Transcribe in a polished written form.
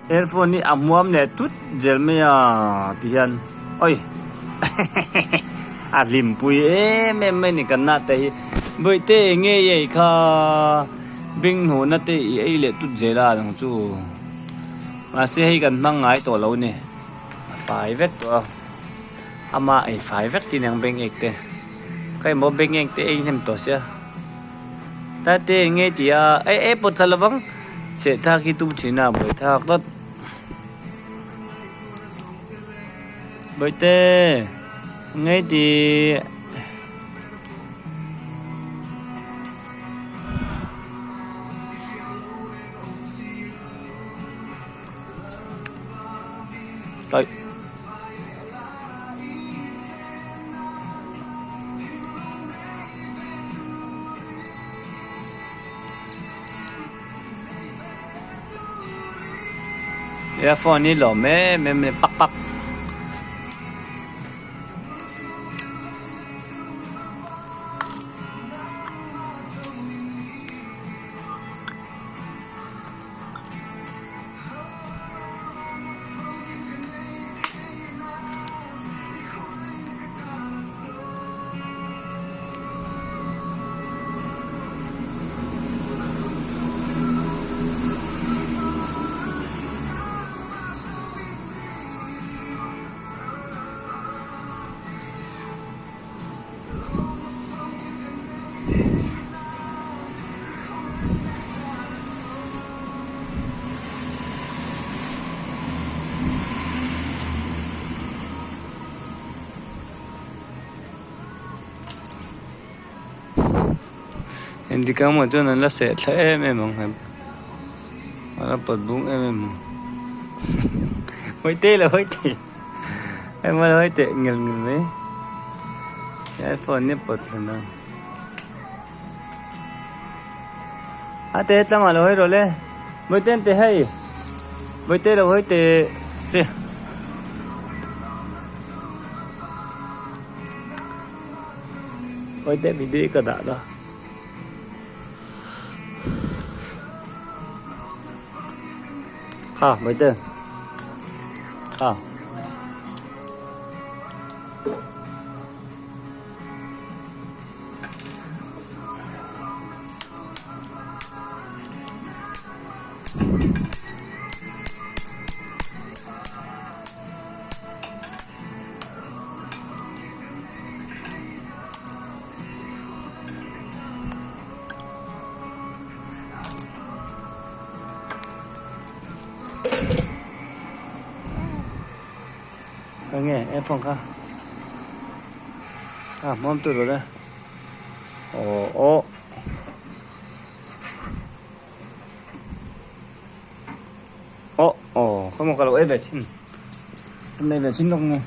Earphone hi a hmuam leh tut zel mai a ti hian oi a hlimpui em em mai a ni kan na te hi bawihte enge i ei kha beng hnawhna te i ei leh tut zel a ang chu mahse hei kan hmang ngai tawh lo a ni a fai vek tawh a ama ei fai vek hi aniang beng ek te ka emaw beng ek te ei hnem tawh sia. Tate nge ti a eh eh pawt thla lovang seh thak hi tum thin a buai thak dawt bawihte nge ti Đây. Earphone hi lawm em em mai pak pak. Engtik ang maw chuan an la seh thla em em ang hem a la pawt bung em em ang hawi te lo hawi te emaw lo hawi teh ngel ngel mai earphone hi a pawt thla na. A te tlangah lo hawi rawh le Bawihte an ti hei Bawihte lo hawi teh che Bawihte video hi ka dah dawn Ha Bawihte ha. Enge earphone kha a hmuam tur rawh le aw aw aw aw khaw maw ka lo ei ve chhin ka nei ve chhin lawk nge.